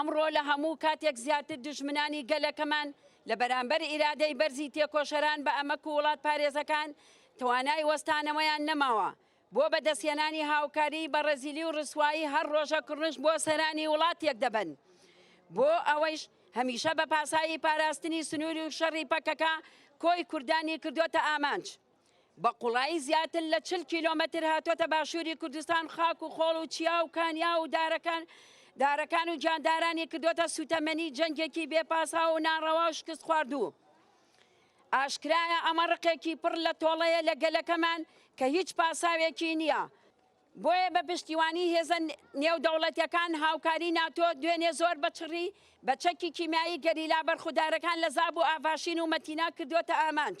ئەمڕۆ لە هەموو کاتێک زیاتر دوژمنانی گەلەکەمان لە بەرامبەر ئیرادەی بەرزی تێکۆشەران بە ئەمەک و وڵاتپارێزەکان توانای وەستانەوەیان نەماوە بۆ بەدەستهێنانی هاوکاری بە ڕەزیلی و ڕسوایی هەر ڕۆژە کڕنوش بۆ سەرانی وڵاتێک دەبەن بۆ ئەوەیش هەمیشە بە پاساوی پاراستنی سنوور و شەڕی پەکەکە کۆی کوردانی کردۆتە ئامانج. بە قوڵایی زیاتر لە 40 کیلۆمەتر هاتۆتە باشووری کوردستان خاک و خۆڵ و چیا و کانیاو و دارەکان دارەکان و گیاندارانی کردۆتە سوتەمەنی جەنگێکی بێ پاساو و ناڕەوا و شکست خواردوو. ئاشکرایە ئەمە ڕقێکی پڕ لە تۆڵەیە لە گەلەکەمان کە هیچ پاساوێکی نییە. بۆیە بە پشتیوانی هێزە نێودەوڵەتیەکان هاوکاری ناتۆ دوێنێ زۆر بە چڕی بە چەکی کیمیایی گەریلا بەرخودارەکان لە زاب و ئاڤاشین و مەتینا کردۆتە ئامانج.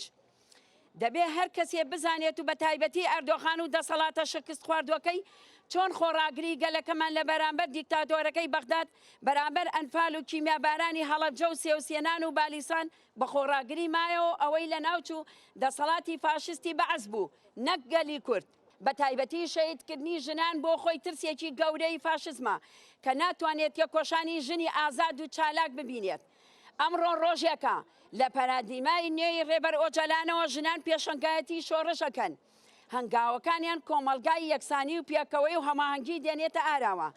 دەبێ هەر کەسێ بزانێت و بە تایبەتی ئەردۆغان و دەسەڵاتە شکستخواردوەکەی چۆن خۆڕاگری گەلەکەمان لە بەرامبەر دیکتاتۆرەکەی بەغداد بەرامبەر ئەنفال و کیمیابارانی هەڵەبجە و سێوسێنان و بالیسان بە خۆڕاگری مایەوە ئەوەی لەناوچوو دەسەڵاتی فاشستی بەعس بوو نەک گەلی کورد. بە تایبەتی شەهیدکردنی ژنان بۆ خۆی ترسێکی گەورەی فاشزمە کە ناتوانێت تێکۆشانی ژنی ئازاد و چالاک ببینێت. ئەمڕۆ ڕۆژێکە لە پارادیمای نوێی ڕێبەر ئۆجالانەوە ژنان پێشەنگایەتی شۆڕش ئەکەن. هەنگاوەکانیان کۆمەڵگای یەکسانی و پێکەوەی و هەماهەنگی دێنێتە ئاراوە.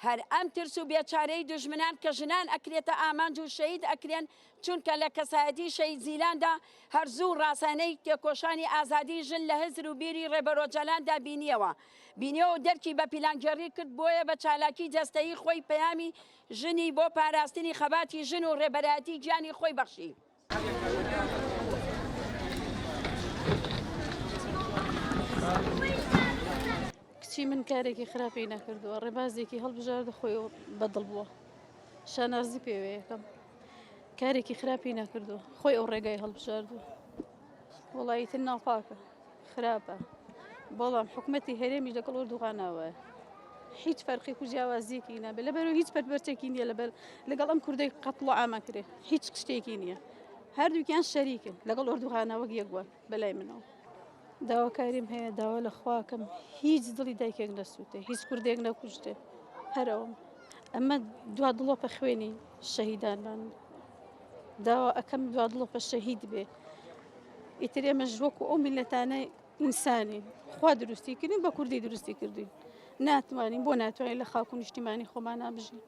هەر ئەم ترس و بێچارەی دوژمنان کە ژنان ئەکرێتە ئامانج و شەهید ئەکرێن، چونکە لە کەسایەتی شەهید زیلاندا هەر زوو ڕاسانەی تێکۆشانی ئازادی ژن لە هزر و بیری ڕێبەر ئۆجالاندا بینیەوە بینیەوە و دەرکی بە پیلانگێڕی کرد بۆیە بە چالاکی جەستەیی خۆی پەیامی ژنی بۆ پاراستنی خەباتی ژن و ڕێبەرایەتی گیانی خۆی بەخشی. کچی من کارێکی خراپی نەکردووە ڕێبازێکی هەڵبژاردە خۆی بەدڵ بووە شانازی پێوەیەکەم کارێکی خراپی نەکردووە خۆی ئەو ڕێگای هەڵبژاردووە وڵایتر ناپاکە خراپە بەڵام حکومەتی هەرێمیش لەگەڵ ئۆردوغاناوە هیچ فەرقێک و جیاوازیەکی نابێت لەبەر هیچ پەرپەرچێکی نییە لەبەر لەگەڵ ئەم کوردەی قەتڵ و عامە کرێ هیچ شتێکی نییە هەردووکیان شەریکن لەگەڵ ئۆردوغانە وەک یەک بووە بەلای منەوە داواکاریم هەیە داوا لە خواکەم هیچ دڵی دایکێک نەسووتێ هیچ کوردێک نەکوژرێ هەرەوەم ئەمە دوا دڵۆپە خوێنی شەهیدانمان داوا ئەکەم دوا دڵۆپە شەهید بێ ئیتر ئێمەش وەکو ئەو میللەتانەی ئینسانین خوا دروستی کردین بە کوردی دروستی کردوین ناتوانین بۆ ناتوانین لە خاک و نیشتیمانی خۆمانە بژین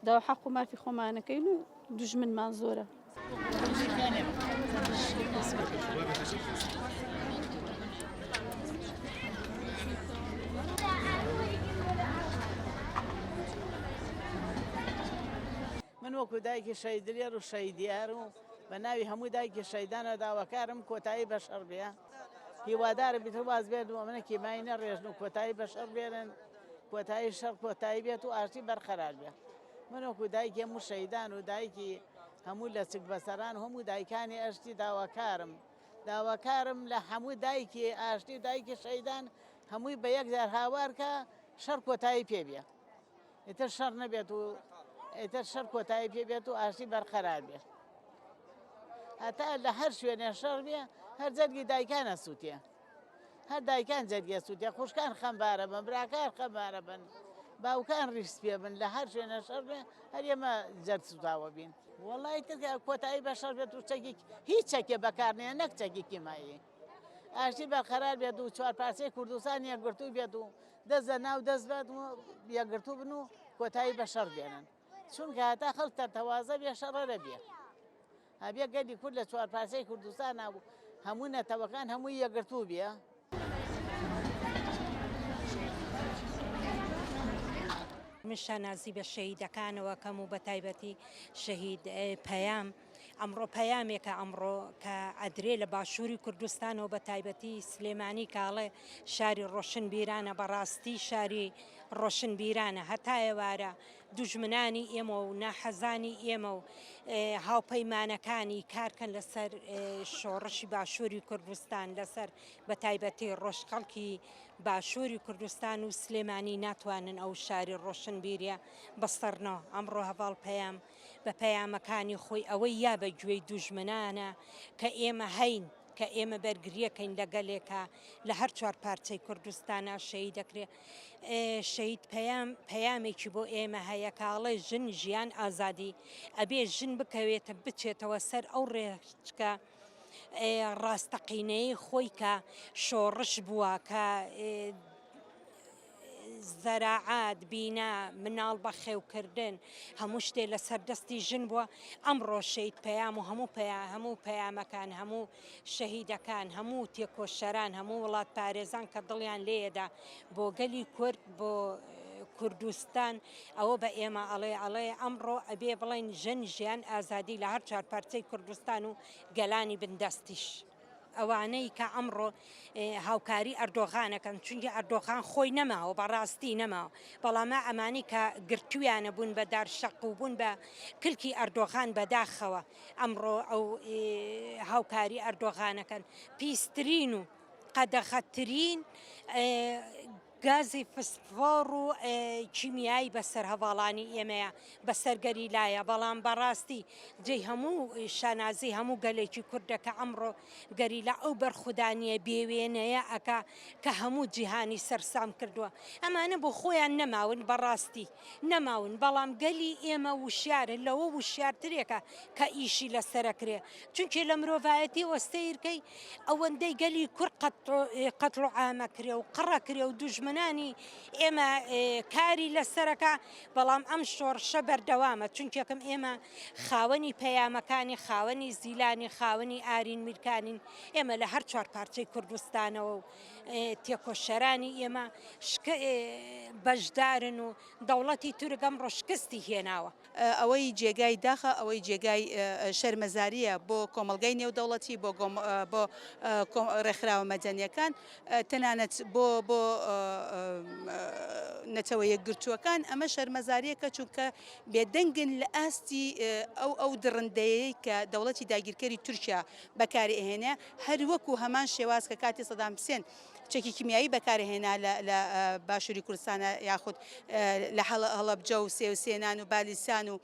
داوا حەق و مافی خۆمانەکەین و دوژمنمان زۆرە. من وەکو دایکی شەهید دلێر و شەهید دیار و بە ناوی هەموو دایکی شەهیدانە داواکارم کۆتایی بە شەڕ بێ هیوادارم ئیتر واز بێن و ئەمنە کیمایی نەڕێژن و کۆتایی بە شەڕ بێنن کۆتایی شەڕ کۆتایی بێت و ئاشتی بەرقەرار بێ من وەکو دایکی هەموو شەهیدان و دایکی هەموو لەچک بەسەران و هەموو دایکانی ئەشتی داواکارم داواکارم لە هەموو دایکی ئاشتی و دایکی شەهیدان هەمووی بە یەکجار هاوارکە شەڕ کۆتایی پێ بێ. ئیتر شەڕ نەبێت و ئیتر شەڕ کۆتایی پێ بێت و ئاشتی بەرقەرار بێت هەتا لە هەر شوێنێ شەڕ بێ هەر جەرگی دایکان ئەسووتێ هەر دایکان جەرگێ سووتێ خوشکان خەمبارە بن براکان خەمبارە بن باوکان ڕیش پێ بن لە هەر شوێنە شەڕ بێ هەر ئێمە جەرگ سووتاوە بین وەڵای تر کۆتایی بە شەڕ بێت و چەکی هیچ چەکێ بەکارنێ نەک چەکی کیمایی ئاشتی بەرقەرار بێت و چوار پارچەی کوردستان یەکگرتوو بێت و دەست لە ناو دەست بێت و یەکگرتوو بن و کۆتایی بە شەڕ بێنن چونکە هەتا خەڵک تەرتەوازە بێ شەڕە نەبێ هەبێ گەلی کورد لە چوار پارچەی کوردستان و هەموو نەتەوەکان هەموو یەکگرتوو بێ. من شانازی بە شەهیدەکانەوە کەم و بە تایبەتی شەهید پەیام ئەمڕۆ پەیامێکە ئەمڕۆ کە ئەدرێ لە باشووری کوردستانەوە بە تایبەتی سلێمانی کاڵێ شاری ڕۆشنبیرانە بەڕاستی شاری ڕۆشنبیرانە هەتا ئێوارە دوژمنانی ئێمە و ناحەزانی ئێمە و هاوپەیمانەکانی کارکەن لەسەر شۆڕشی باشووری کوردستان لەسەر بە تایبەتی ڕۆژ خەڵکی باشووری کوردستان و سلێمانی ناتوانن ئەو شاری ڕۆشنبیریە بەسەرنەوە ئەمڕۆ هەڤاڵ پەیام بە پەیامەکانی خۆی ئەوەی یا بە گوێی دوژمنانە کە ئێمە هەین. کە ئێمە بەرگریەکەین لە گەلێکا لە هەر چوار پارچەی کوردستانا شەهید دەکرێ شەهید پەیام پەیامێکی بۆ ئێمە هەیە کە ئەڵێ ژن ژیان ئازادی ئەبێ ژن بکەوێتە بچێتەوە سەر ئەو ڕێچکە ڕاستەقینەیەی خۆی کە شۆڕش بووە کە زەراعات، بینا، مناڵ بەخێوکردن، هەموو شتێ لەسەر دەستی ژن بووە، ئەمڕۆ شەهید پەیام و هەموو پەیا هەموو پەیامەکان، هەموو شەهیدەکان، هەموو تێکۆشەران، هەموو وڵاتپارێزان کە دڵیان لێیەدا بۆ گەلی کورد، بۆ کوردستان، ئەوە بە ئێمە ئەڵێ، ئەڵێ ئەمڕۆ ئەبێ بڵێین ژن، ژیان، ئازادی لە هەر چوار پارچەی کوردستان و گەلانی بندەستیش. ئەوانەی کە ئەمڕۆ هاوکاری ئەردۆغان ئەکەن چونکی ئەردۆغان خۆی نەماوە بەڕاستی نەماوە بەڵام ئەمانی کە گرتویانە بوون بە دار شەق و بوون بە کلکی ئەردۆغان بەداخەوە ئەمڕۆ ئەو هاوکاری ئەردۆغانەکەن پیسترین و قەدەغەترین گازی فسفۆڕ و کیمیایی بەسەر هەڤاڵانی ئێمەیە، بەسەر گەریلایە، بەڵام بەڕاستی جێی هەموو شانازی هەموو گەلێکی کوردە کە ئەمڕۆ گەریلا ئەو بەرخودانییە بێوێنەیە ئەکا کە هەموو جیهانی سەرسام کردووە. ئەمانە بۆ خۆیان نەماون بەڕاستی نەماون، بەڵام گەلی ئێمە وشیارە، لەوە وشیارترێکە کە ئیشی لەسەرەکرێ، چونکێ لە مرۆڤایەتیەوە سەیرکەی ئەوەندەی گەلی کورد قەتڵ و عامەکرێ و قڕەکرێ و دوژمنانی ئێمە کاری لەسەرەکە بەڵام ئەم شۆڕشە بەردەوامە چونکێکم ئێمە خاوەنی پەیامەکانی خاوەنی زیلانی خاوەنی ئارین میرکانین ئێمە لە هەر چوار پارچەی کوردستانەوە و تێکۆشەرانی ئێمە بەشدارن و دەوڵەتی تورک ئەمڕۆ شکستی هێناوە. ئەوەی جێگای داخە، ئەوەی جێگای شەرمەزارییە بۆ کۆمەڵگای نێودەوڵەتی، بۆ بۆ ڕێکخراوە مەدەنییەکان، تەنانەت بۆ بۆ نەتەوە یەکگرتووەکان، ئەمە شەرمەزارییەکە چونکە بێدەنگن لە ئاستی ئەو ئەو دڕندەیەی کە دەوڵەتی داگیرکەری تورکیا بەکاری ئەهێنێ، هەر وەکو هەمان شێواز کە کاتی سەدام حسێن چەکی کیمیایی بەکارهێنا لە لە باشووری کوردستانە یاخود لە هەڵەبجە و سێوسێنان و بالیسان و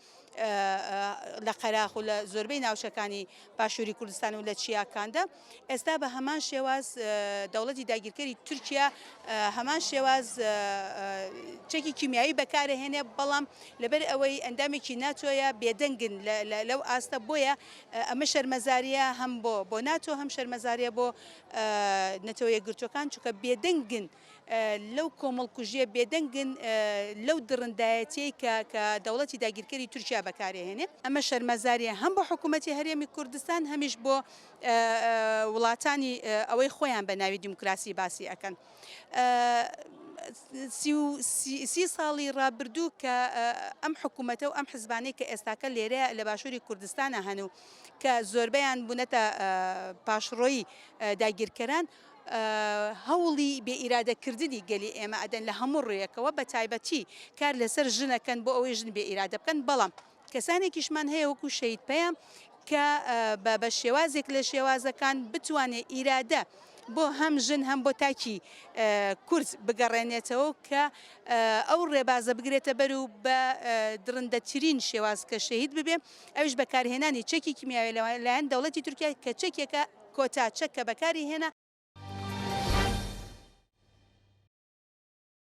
لە قەراخ و لە زۆربەی ناوچەکانی باشووری کوردستان و لە چیاکاندا ئێستا بە هەمان شێواز دەوڵەتی داگیرکەری تورکیا هەمان شێواز چەکی کیمیایی بەکارهێنێ بەڵام لەبەر ئەوەی ئەندامێکی ناتۆیە بێدەنگن لەو ئاستە بۆیە ئەمە شەرمەزاریە هەم بۆ بۆ ناتۆ هەم شەرمەزاریە بۆ نەتەوە یەکگرتووەکان چونکە بێدەنگن لەو کۆمەڵکوژیە بێدەنگن لەو دڕندایەتیەی کە کە دەوڵەتی داگیرکەری تورکیا بەکارێهێنێ ئەمە شەرمەزاریە هەم بۆ حکوومەتی هەرێمی کوردستان هەمیش بۆ وڵاتانی ئەوەی خۆیان بە ناوی دیموکراسی باسی ئەکەن. سی ساڵی ڕابردوو کە ئەم حکوومەتە و ئەم حزبانەی کە ئێستاکە لێرە لە باشووری کوردستانە هەن و کە زۆربەیان بوونەتە پاشڕۆی داگیرکەران، هەوڵی بێ ئیرادەکردنی گەلی ئێمە ئەدەن لە هەموو ڕوویەکەوە، بە تایبەتی کار لەسەر ژن ئەکەن بۆ ئەوەی ژن بێ ئیرادە بکەن، بەڵام کەسانێکیشمان هەیە وەکو شەهید پەیام کە بە شێوازێک لە شێوازەکان بتوانێت ئیرادە بۆ هەم ژن هەم بۆ تاکی کورد بگەڕێنێتەوە کە ئەو ڕێبازە بگرێتە بەر و بە دڕندەترین شێواز کە شەهید ببێ ئەویش بەکارهێنانی چەکی کیمیاوی لەلایەن دەوڵەتی تورکیا کە چەکێکە کۆتا چەک کە بەکاری هێنا.